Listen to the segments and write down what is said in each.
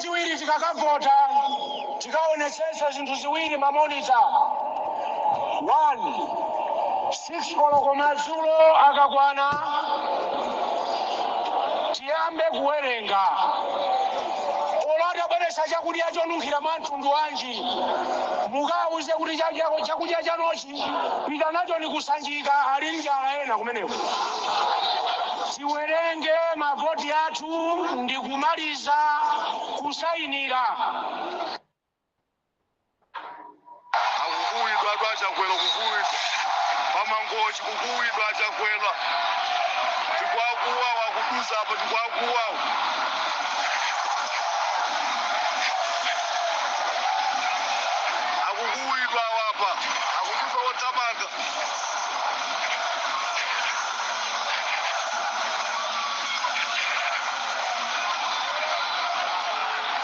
Lachiwiri tikakavota, tikaonetsetsa zinthu ziwiri, ma monitor. 1, 6 koloko madzulo akakwana, tiyambe kuwerenga. Olo atabweretsa chakudya chonunkhira mwa mtundu wanji, mukawuze kuti chakudya chanochi pita nacho ni kusanjika, ali njala ena kumeneko. Tiwerenge mavoti athu ndi kumaliza kusayinira. Akukuwidwa atu aChakwera, kukuwidwa paMangochi, kukuwidwa aChakwera, tikwakuwa wakudusa apo, tikwakuwa. Akukuwidwa wapa, akudusa wothamanga.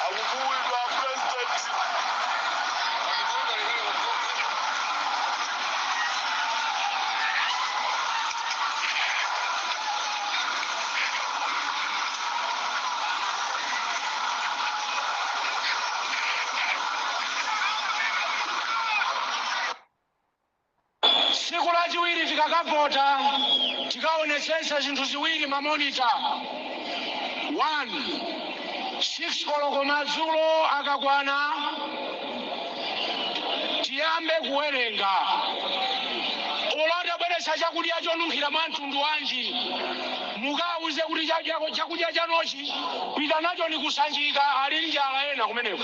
Akukuwidwa president. Tsiku lachiwiri tikakavota, tikaonetsetsa zinthu ziwiri, ma monitor. 1, 6 koloko madzulo akakwana, tiyambe kuwerenga. Olo atabweretsa chakudya chonunkhira mwa mtundu wanji, mukawuze kuti chakudya chanochi pita nacho ni kusanjika, ali njala ena kumeneko.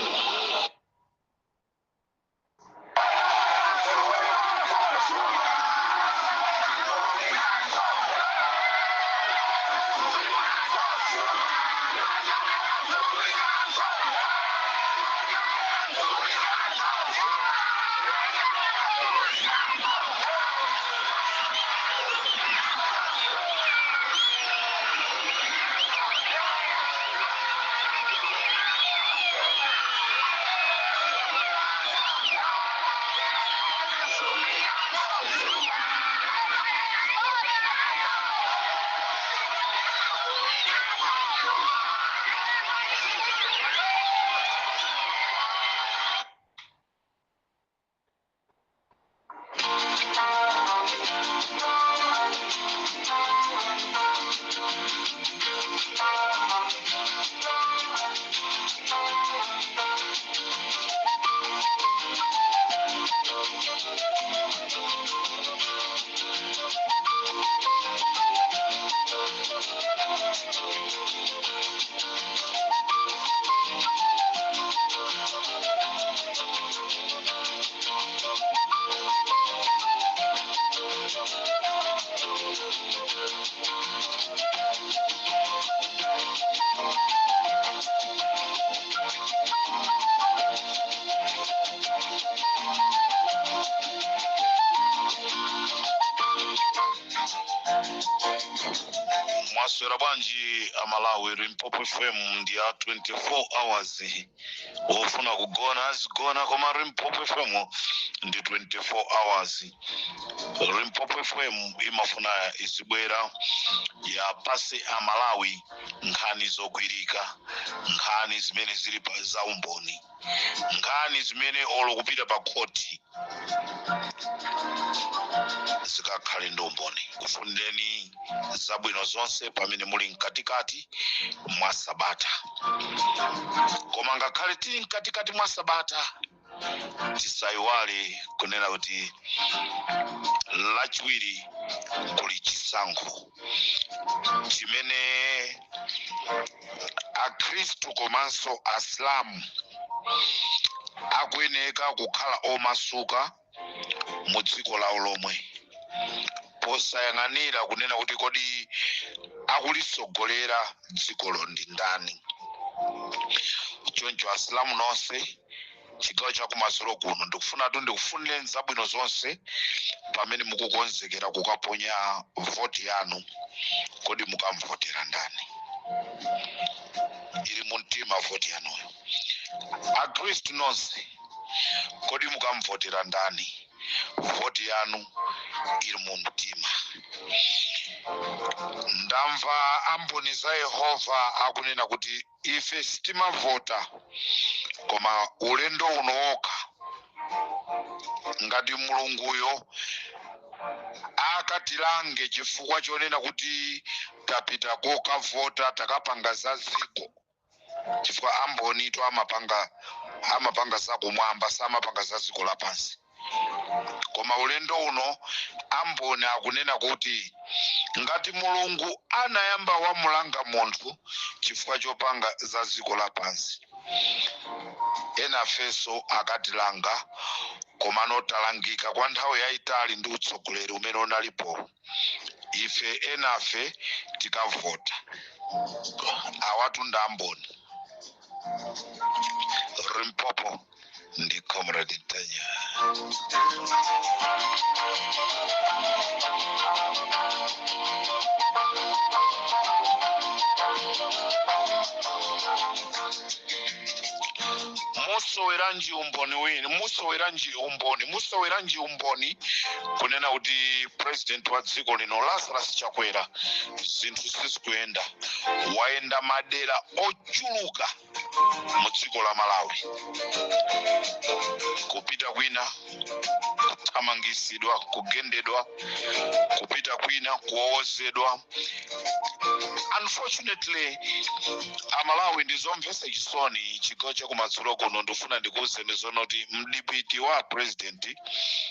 Mwaswera bwanji Amalawi? Limpopo FM ndi ya 24 hours. Wofuna kugona azigona, koma Limpopo FM ndi 24 hours. Limpopo FM imafuna izibwera yapase Amalawi nkhani zogwirika, nkhani zimene zili pa zaumboni, nkhani zimene olo kupita pa khoti zikakhale ndi umboni. Kufunireni zabwino zonse pamene muli mkatikati mwa sabata. Koma ngakhale tili mkatikati mwa sabata, tisayiwale kunena kuti Lachiwiri kuli chisankho chimene Akhristu komanso Asilamu akuyeneka kukhala omasuka mu dziko lawo lomwe, posayang'anira kunena kuti kodi akulisogolera dzikolo ndi ndani. Choncho Asilamu nonse chigawo chakumadzulo kuno, ndikufunatu ndikufunireni zabwino zonse pamene mukukonzekera kukaponya voti yanu. Kodi mukamvotera ndani? Ili mu mtima voti yanuyo. Akhristu nonse, kodi mukamvotera ndani? Voti yanu ili mu mtima. Ndamva amboni za Yehova akunena kuti ife sitimavota, koma ulendo uno wokha ngati Mulunguyo akatilange chifukwa chonena kuti tapita kokavota, takapanga za ziko, chifukwa ambonito amapanga zakumwamba, samapanga za dziko lapansi. Koma ulendo uno amboni akunena kuti ngati Mulungu anayamba wamulanga munthu chifukwa chopanga za dziko lapansi, enafenso akatilanga. Komano talangika kwa nthawi yayitali ndi utsogoleri umene unalipo. Ife enafe tikavota. Awatu ndi amboni. Limpopo ndi Comrade Tanya. Musoweranji umboni wini? Musoweranji umboni? Musoweranji umboni kunena kuti president wa dziko lino Lazarus Chakwera zinthu sizikuyenda? Wayenda madera ochuluka mu dziko la Malawi, kupita kwina kuthamangisidwa, kugendedwa, kupita kwina kuwowozedwa. Unfortunately, Amalawi, ndizomvetsa chisoni. Chigawo chakumadzulo kuno ndifuna ndikuwuzeni zonoti mdipiti wa president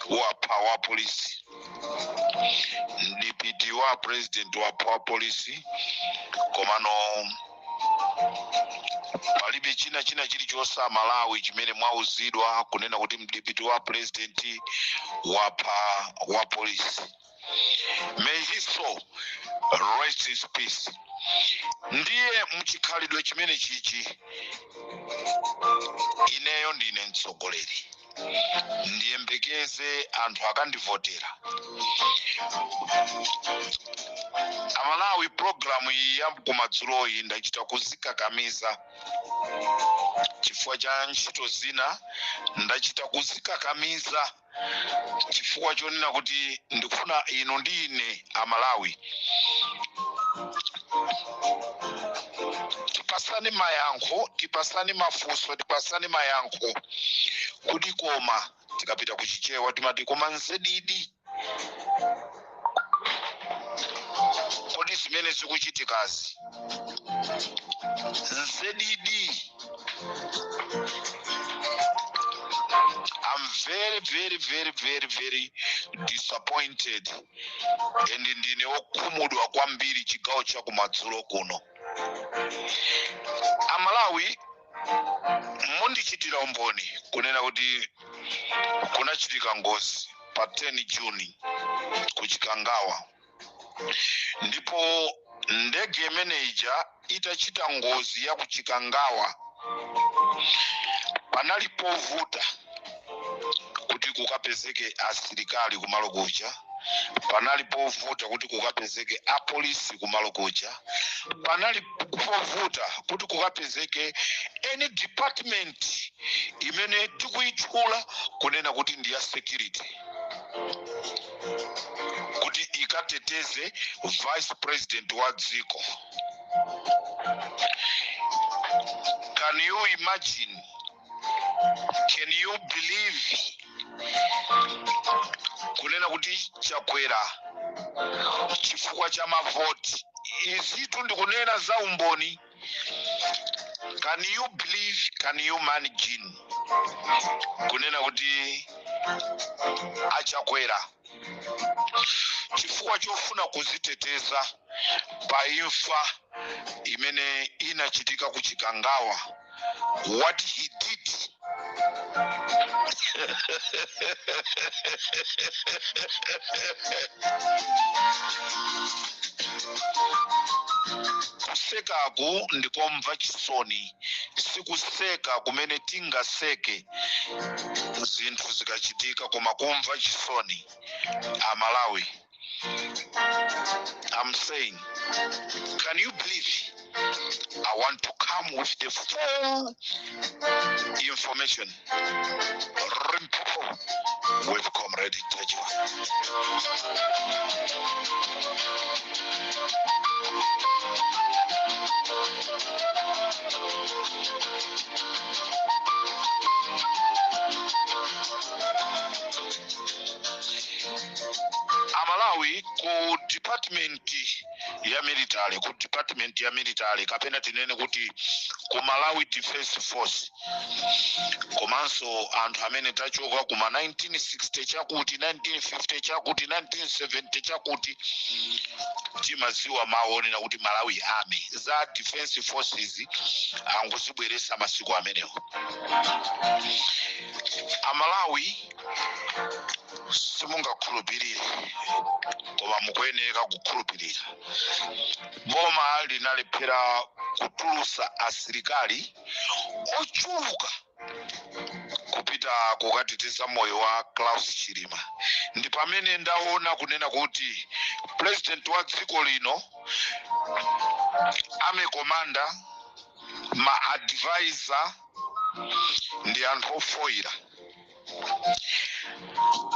wapha wa polisi. Mdipiti wa president wapha wa polisi, komano palibe china chilichonse, Amalawi, chimene mwauzidwa kunena kuti mdipiti wa president wapha wa polisi. May his soul rest in peace. Ndiye mchikhalidwe chimene chichi, ineyo ndine mtsogoleri, ndiyembekeze anthu akandivotera. Amalawi, programu iyi ya kumadzuloyi ndachita kuzikakamiza chifukwa cha ntchito zina. Ndachita kuzikakamiza chifukwa chonena kuti ndikufuna inu ndi ine Amalawi tipasane mayankho, tipasane mafunso, tipasane mayankho kuti koma tikapita kuchichewa timati koma nzedidi, kodi zimene zikuchitikazi nzedidi? I'm very, very, very, very, very disappointed and ndine wokhumudwa kwambiri chigawo cha kumadzulo kuno. Amalawi, mundichitira umboni kunena kuti kunachitika ngozi pa 10 Juni ku Chikangawa, ndipo ndege imeneija itachita ngozi ya ku Chikangawa, panali povuta kuti kukapezeke asilikali kumalo kuja, panali povuta kuti kukapezeke apolisi kumalo kuja, panali povuta kuti kukapezeke any department imene tikuyitchula kunena kuti ndi ya security kuti ikateteze vice president wa dziko. Can you imagine? Can you believe kunena kuti Chakwera chifukwa cha mavoti? Izitu ndikunena za umboni. Can you believe, can you imagine kunena kuti aChakwera chifukwa chofuna kuziteteza pa imfa imene inachitika ku Chikangawa, what he did? Kusekaku ndikomva chisoni, sikuseka kumene tingaseke zinthu zikachitika, koma kumva chisoni. Amalawi, I'm saying, can you believe? I want to come with the full information. Limpopo with Comrade Ntanyiwa. Amalawi, ku department ya military, ku department ya military, kapena tinene kuti ku Malawi Defense Force, komanso anthu amene tachoka kuma 1960 chakuti, 1950 chakuti, 1970 chakuti, timaziwa mawu onena kuti Malawi Army. Za Defense Forces angozibweresa masiku amenewo. Amalawi, simungakhulupirire, koma mukuyenera kukhulupirira, boma linalephera kutulusa asilikali ochuluka kupita kukateteza moyo wa Klaus Chilima. Ndi pamene ndaona kunena kuti president wa dziko lino, army commander, ma advisor ndi anthu ofoira.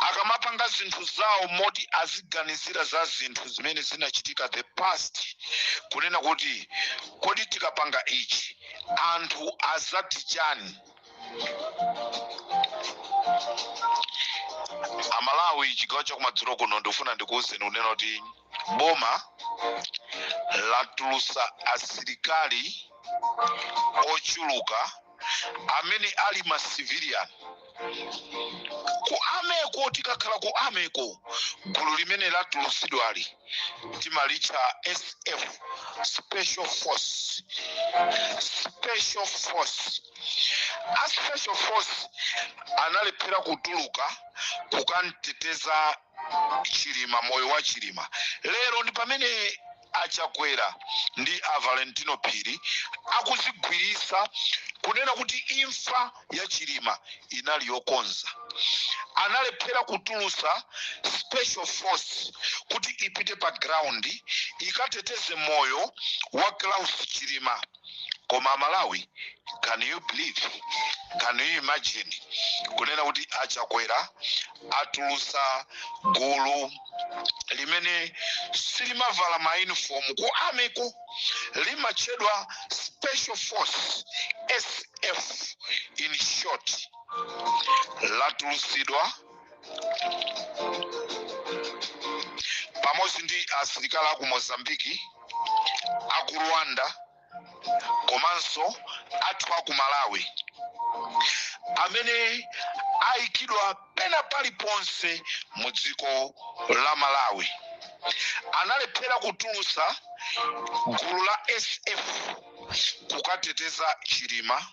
Akamapanga zinthu zawo moti aziganizira za zinthu zimene zinachitika the past, kunena kuti kodi tikapanga ichi anthu azati chani? Amalawi, chigawo chakumadzulo kuno ndikufuna ndikuwuzeni kunena kuti boma latulusa asilikali ochuluka amene ali ma civilian ku army ko. Tikakhala ku army ko, gulu limene latulusidwali timalitcha SF, special force. Special force, a special force analephera kutuluka kukamteteza Chilima, moyo wa Chilima. Lero ndi pamene Achakwera ndi a Valentino Phiri akuzigwirisa kunena kuti imfa ya Chilima inali yokonza. Analephera kutulusa special force kuti ipite pa ground ikateteze moyo wa Klaus Chilima. Koma Malawi, can you believe, can you imagine kunena kuti Achakwera atulusa gulu limene silimavala ma uniform ku army ko, limatchedwa special force, SF in short, latulusidwa pamodzi ndi asilikali aku Mozambiki, aku Rwanda, komanso athu aku Malawi, amene ayikidwa pena paliponse mu dziko la Malawi? Analephera kutulusa gulu la SF kukateteza Chilima,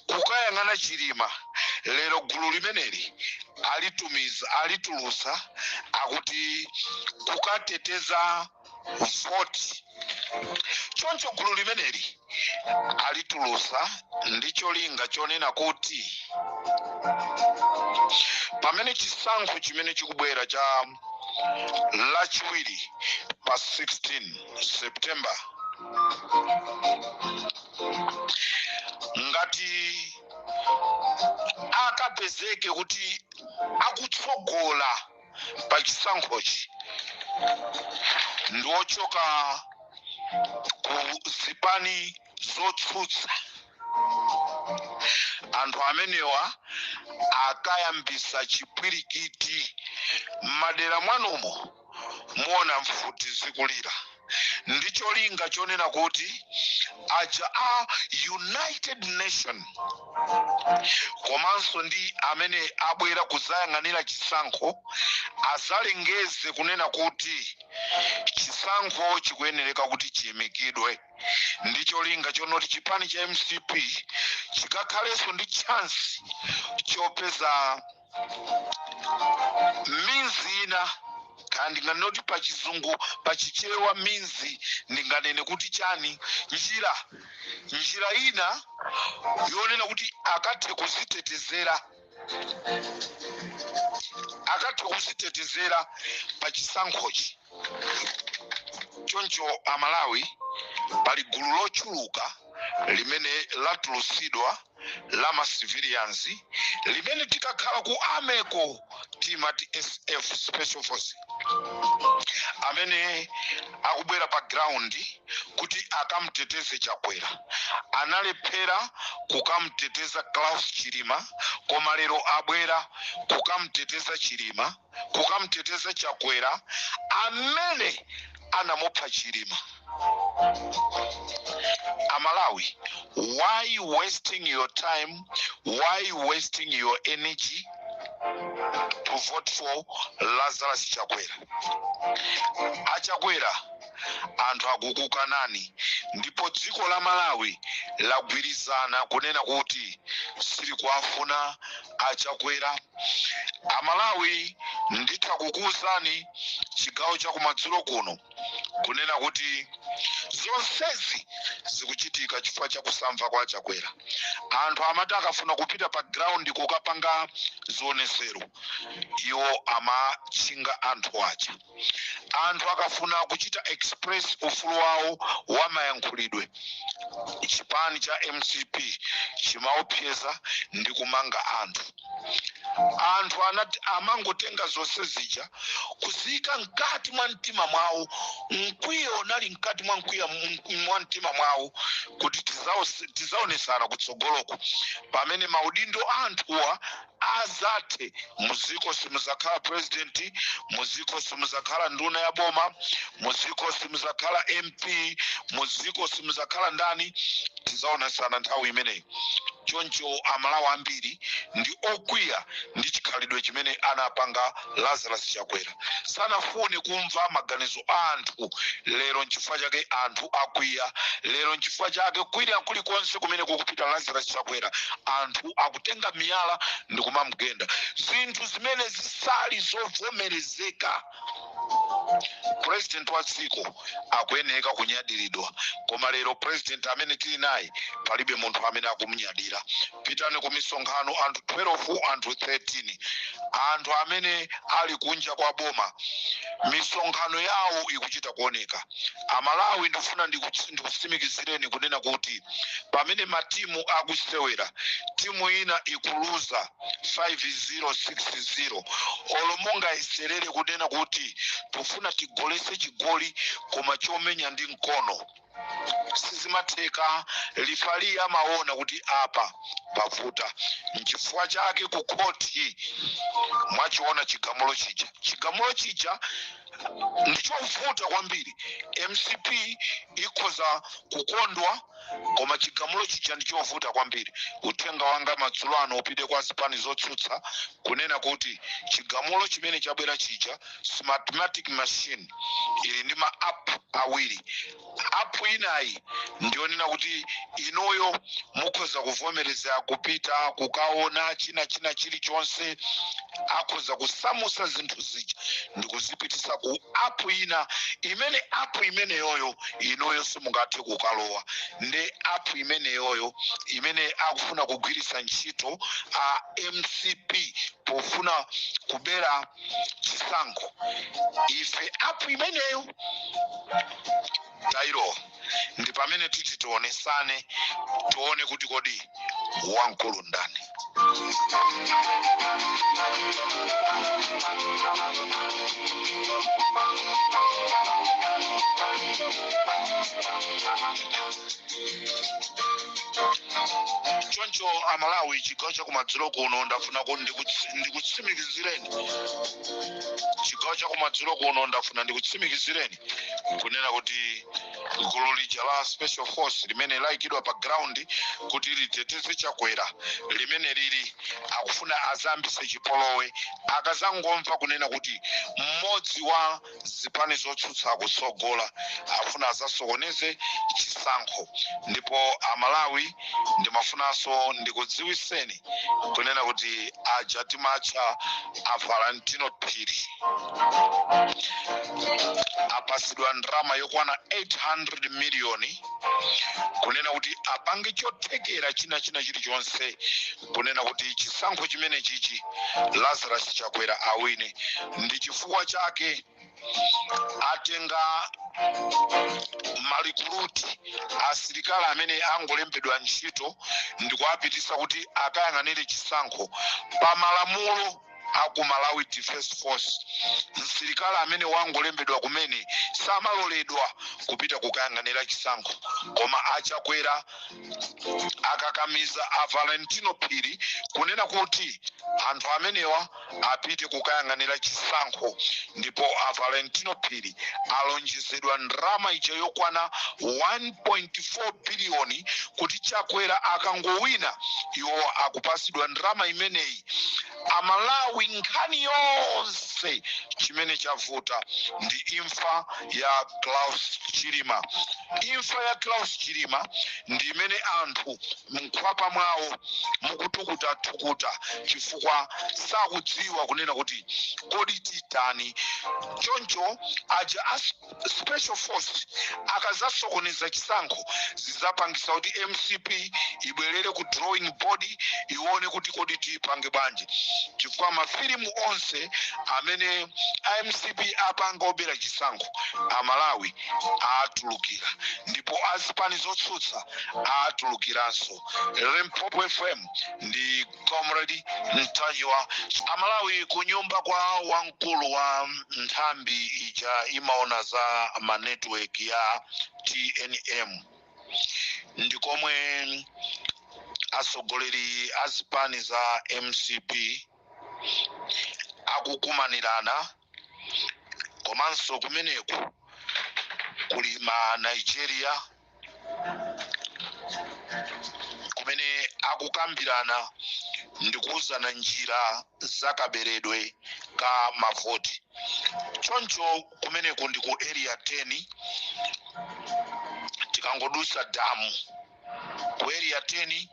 kukayang'ana Chilima. Lero gulu limeneli alitumiza, alitulusa, akuti kukateteza voti. Choncho gulu limeneli alitulusa ndi cholinga chonena kuti pamene chisankho chimene chikubwera cha Lachiwiri pa 16 September, ngati akapezeke kuti akutsogola pa chisankhochi ndi ochoka ku zipani zotsutsa, anthu amenewa akayambisa chipwirikiti m'madera mwanumo, muona mfuti zikulira, ndi cholinga chonena kuti aja a United Nation komanso ndi amene abwera kuzayang'anira chisankho azalengeze kunena kuti chisankho chikuyenereka kuti chiyimikidwe, ndi cholinga chonoti chipani cha MCP chikakhalenso ndi chance chopeza means ina. Kaya ndinganene kuti pachizungu, pachichewa means ndinganene kuti chani? Njira ina yonena kuti akathe kuzitetezera pa chisankhochi. Choncho Amalawi, Pali gulu lochuluka limene latulusidwa la ma civilians, limene tikakhala ku ameko timati SF, special force, amene akubwera pa ground kuti akamteteze Chakwera. Analephera kukamteteza Klaus Chilima, koma lero abwera kukamteteza Chilima, kukamteteza Chakwera amene anamupha Chilima. Amalawi, why wasting your time? Why wasting your energy to vote for Lazarus Chakwera? Achakwera, anthu akukukanani, ndipo dziko la Malawi lagwirizana kunena kuti silikuwafuna Achakwera. Amalawi, nditha kukuwuzani chigawo chakumadzulo kuno kunena kuti zonsezi zikuchitika chifukwa chakusamva kwa Chakwera. Anthu amati akafuna kupita pa ground kukapanga zionesero, iwo amatchinga anthu aja. Anthu akafuna kuchita express ufulu wawo wa mayankhulidwe, chipani cha MCP chimaopseza ndi kumanga anthu. Anthu anati amangotenga zonse zija kuziyika mkati mwa mtima mwawo. Mkwiyo unali mkati mwa mkwiyo mwa mtima mwawo kuti tizaonesana kutsogoloko pamene maudindo anthuwa azathe. Muziko simuzakhala president, muziko simuzakhala nduna ya boma, muziko simuzakhala MP, muziko simuzakhala ndani. Tizaonesana nthawi imeneyi. Choncho Amalawi ambiri ndi okwiya ndi chikhalidwe chimene anapanga Lazarus Chakwera. Sanafune kumva maganizo a anthu. Lero nchifukwa chake anthu akwiya. Lero nchifukwa chake kwina kulikonse kumene kukupita Lazarus Chakwera, anthu akutenga miyala ndi kumamugenda, zinthu zimene zisali zovomerezeka. President wa dziko akuyeneka kunyadiridwa, koma lero president amene tili naye palibe munthu amene akumunyadira. Pitani ku misonkhano, anthu 12, anthu 13. Anthu amene ali kunja kwa boma, misonkhano yawo ikuchita kuoneka. Amalawi, ndikufuna ndikutsimikizireni kunena kuti pamene matimu akusewera, timu ina ikuluza 5-0, 6-0, olo mungayeserere kunena kuti tufuna tigolese chigoli koma chomenya ndi mkono, sizimatheka. Lifali amaona kuti apa pavuta. Nchifukwa chake ku khoti mwachiona chigamulo chija. Chigamulo chija ndichovuta kwambiri. MCP ikhoza kukondwa, koma chigamulo chija ndichovuta kwambiri. Uthenga wanga madzulo ano upite kwa zipani zotsutsa kunena kuti chigamulo chimene chabwera chija, Smartmatic machine ili ndi ma app awiri. App inayi ndionena kuti inuyo mukhoza kuvomereza kupita kukaona china china chilichonse. Akhoza kusamusa zinthu zija ndikuzipitisa ku app ina, imene app imeneyoyo inuyo simungathe kukalowa. Ndi app imeneyoyo imene akufuna kugwiritsa ntchito a MCP pofuna kubera chisankho. Ife app imeneyo tayilowa, ndi pamene titi tionesane, tione kuti kodi wamkulu ndani. Choncho Amalawi, chigawo chakumadzulo kuno ndafuna ndikutsimikizireni, chigawo chakumadzulo kuno ndafuna ndikutsimikizireni kunena kuti gulu lija la special force limene layikidwa pa ground kuti liteteze Chakwera, limene lili akufuna azambise chipolowe akazangomva kunena kuti mmodzi wa zipani zotsutsa akutsogola, akufuna azasokoneze chisankho. Ndipo Amalawi, ndimafunanso ndikudziwiseni kunena kuti aja timatcha a Valentino Phiri apasidwa ndalama yokwana 800 miliyoni kunena kuti apange chothekera china china chilichonse kunena kuti chisankho chimene chichi Lazarus Chakwera awine. Ndi chifukwa chake atenga Ma recruit, asilikali amene angolembedwa ntchito ndikuapitisa kuti akayang'anire chisankho, pa malamulo aku Malawi Defense Force, msilikali amene wangolembedwa kumene samaloledwa kupita kukayang'anira chisankho. Koma aChakwera akakamiza a Valentino Phiri kunena kuti anthu amenewa apite kukayang'anira chisankho, ndipo a Valentino Phiri alonjezedwa ndalama ija yokwana 1.4 biliyoni kuti Chakwera akangowina, iwo akupasidwa ndalama imeneyi. Amalawi, nkhani yonse chimene chavuta ndi imfa ya Klaus Chilima. Imfa ya Klaus Chilima ndi imene anthu mkhwapa mwawo mukutukutatukuta, chifukwa sakudziwa kunena kuti kodi titani. Choncho aja a special force akazasokoneza chisankho, zizapangisa kuti MCP ibwerere ku drawing board, ione kuti kodi tipange bwanji, chifukwa mafilimu onse amene MCP apanga obera chisankho, Amalawi atulukira, ndipo azipani zotsutsa atulukiranso. Limpopo FM ndi Comrade Ntanyiwa. Amalawi, kunyumba kwa wamkulu wa nthambi ija imaona za ma network ya TNM ndikomwe atsogoleri a zipani za MCP akukumanirana, komanso kumeneku kuli ma Nigeria, kumene akukambirana ndikuwuzana njira zakaberedwe ka mavoti. Choncho kumeneku ndi ku Area 10, tikangodusa damu ku Area 10,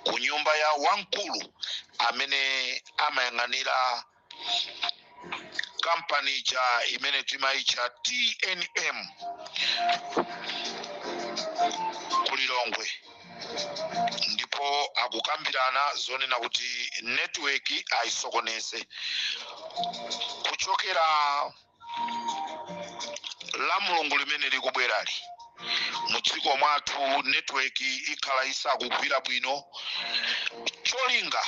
ku nyumba ya wamkulu amene amayang'anira kampani ija imene timayitcha TNM kulilongwe, ndipo akukambirana zonena kuti network ayisokoneze kuchokera la Mulungu limene likubwerali. Mudziko mwathu network ikhala isakugwira bwino. Cholinga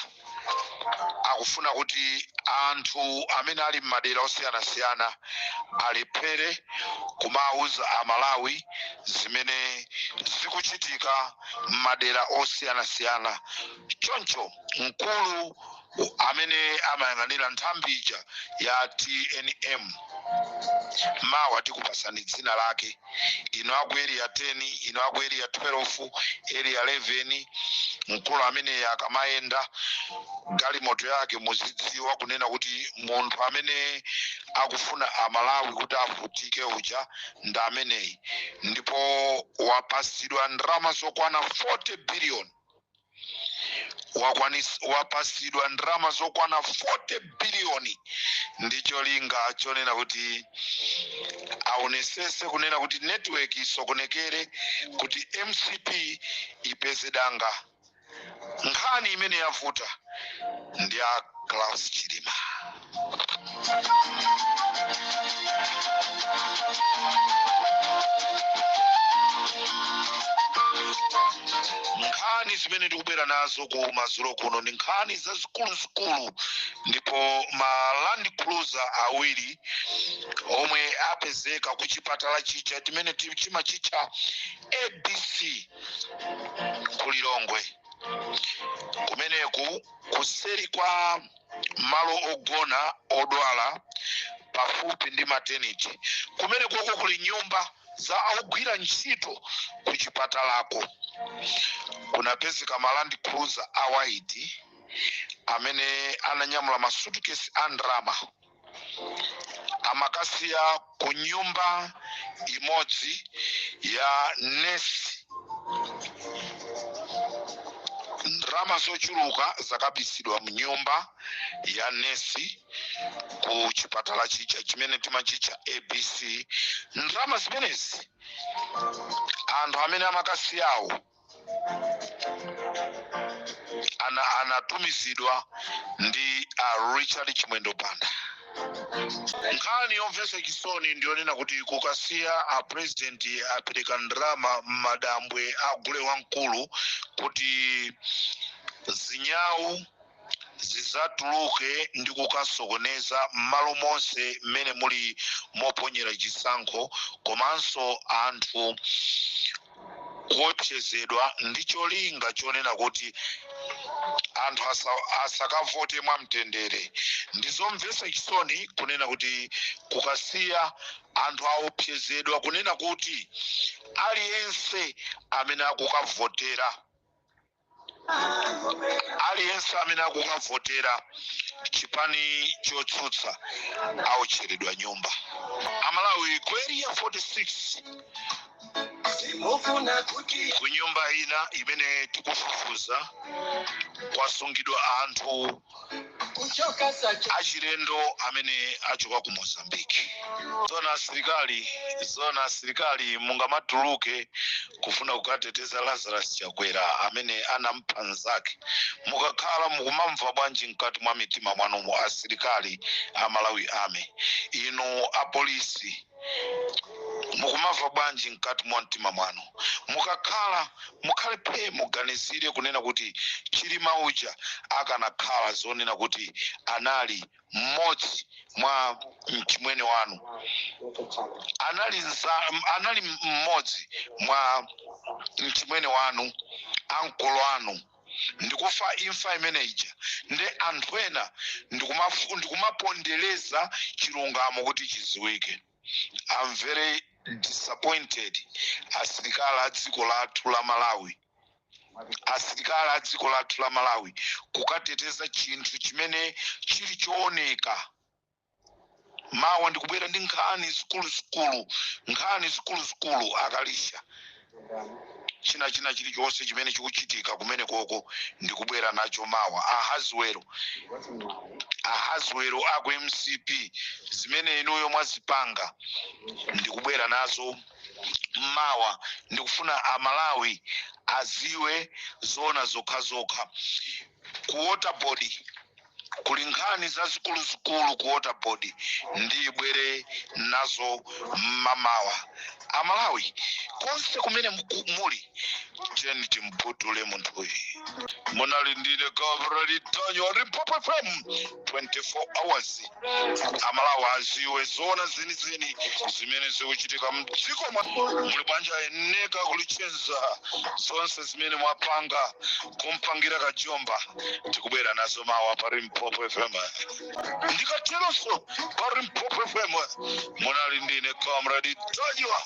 akufuna kuti anthu amene ali m'madera osiyanasiyana alephere kumawuza Amalawi zimene zikuchitika m'madera osiyanasiyana. Choncho mkulu amene amayang'anira nthambi ija ya TNM, mawa tikupasani dzina lake, ino aku Area 10, ino aku Area 12, Area 11, mkulu amene akamayenda galimoto yake muzidziwa kunena kuti munthu amene akufuna Amalawi kuti avutike uja ndi ameneyi, ndipo wapasidwa ndalama zokwana 40 billion. Wapasidwa ndalama zokwana 40 biliyoni ndi cholinga chonena kuti aonesese kunena kuti network isokonekere kuti MCP ipeze danga. Nkhani imene yavuta ndi ya Klaus Chilima. Nkhani zimene tikubwera nazo ku madzulo kuno ndi nkhani zazikuluzikulu, ndipo ma Land Cruiser awiri omwe apezeka ku chipatala chija chimene chimachitcha ABC ku Lilongwe, kumeneku kuseri kwa malo ogona odwala pafupi ndi maternity, kumene koko kuli nyumba za ogwira ntchito ku chipatalako, kunapezeka ma Land Cruiser a white amene ananyamula masutukesi a ndalama, amakasiya ku nyumba imodzi ya nesi. Ndalama zochuluka zakabisidwa mu nyumba ya nesi ku chipatala chija chimene timachitcha ABC. Ndalama zimenezi anthu amene amakasiyawo anatumizidwa ndi a Richard Chimwendo Banda. Nkhani yomvetsa chisoni ndiyonena kuti kukasiya a president apereka ndalama m'madambwe a gule wamkulu kuti zinyawu zizatuluke ndi kukasokoneza m'malo monse mmene muli moponyera chisankho, komanso anthu kuopsezedwa ndi cholinga chonena kuti anthu asakavote mwamtendere. Ndizomvetsa chisoni kunena kuti kukasiya anthu aopsezedwa kunena kuti aliyense amene akukavotera, aliyense amene akukavotera chipani chotsutsa aotcheredwa nyumba. Amalawi, ku Area 46 Simufuna kuti ku nyumba ina imene tikufufuza kwasungidwa anthu kuchoka sacho achilendo amene achoka ku Mozambique. Zona asilikali, zona asilikali mungamatuluke kufuna kukateteza Lazarus Chakwera amene anampha nzake, mukakhala mukumamva bwanji mkati mwa mitima mwanumo? Asilikali a Malawi Army, inu apolisi, mukumamva bwanji mkati mwa mtima mwanu? Mukakhala mukhale phe, muganizire kunena kuti Chilima uja akanakhala zonena kuti anali mmodzi mwa mchimwene wanu, anali mmodzi mwa mchimwene wanu, ankolo anu, ndikufa imfa imene ija, nde anthu ena ndikumapondereza chilungamo kuti chiziwike. I'm very disappointed, asilikali a dziko lathu la Malawi, asilikali a dziko lathu la Malawi kukateteza chinthu chimene chili chooneka. Mawa ndikubwera ndi nkhani zikuluzikulu, nkhani zikuluzikulu akalisha china china chilichonse chimene chikuchitika kumene koko ndikubwera nacho mawa. Ahazwero, ahazwero aku MCP, zimene inuyo mwazipanga ndikubwera nazo mawa. Ndikufuna Amalawi aziwe zona zokhazokha. Ku Water Board kuli nkhani zazikuluzikulu, ku Water Board ndibwere nazo mmamawa. Amalawi konse kumene muli, tiyeni timputule munthuyu. Munali ndine Gabriel Tanyo, Limpopo FM, 24 hours. Amalawi aziwe zona zenizeni zimene zikuchitika mdziko mwa muli bwanja eneka kulichenza zonse zimene mwapanga kumpangira kajomba, tikubwera nazo mawa pa Limpopo FM. Ndikateronso pa Limpopo FM munali ndine Comrade Tajwa.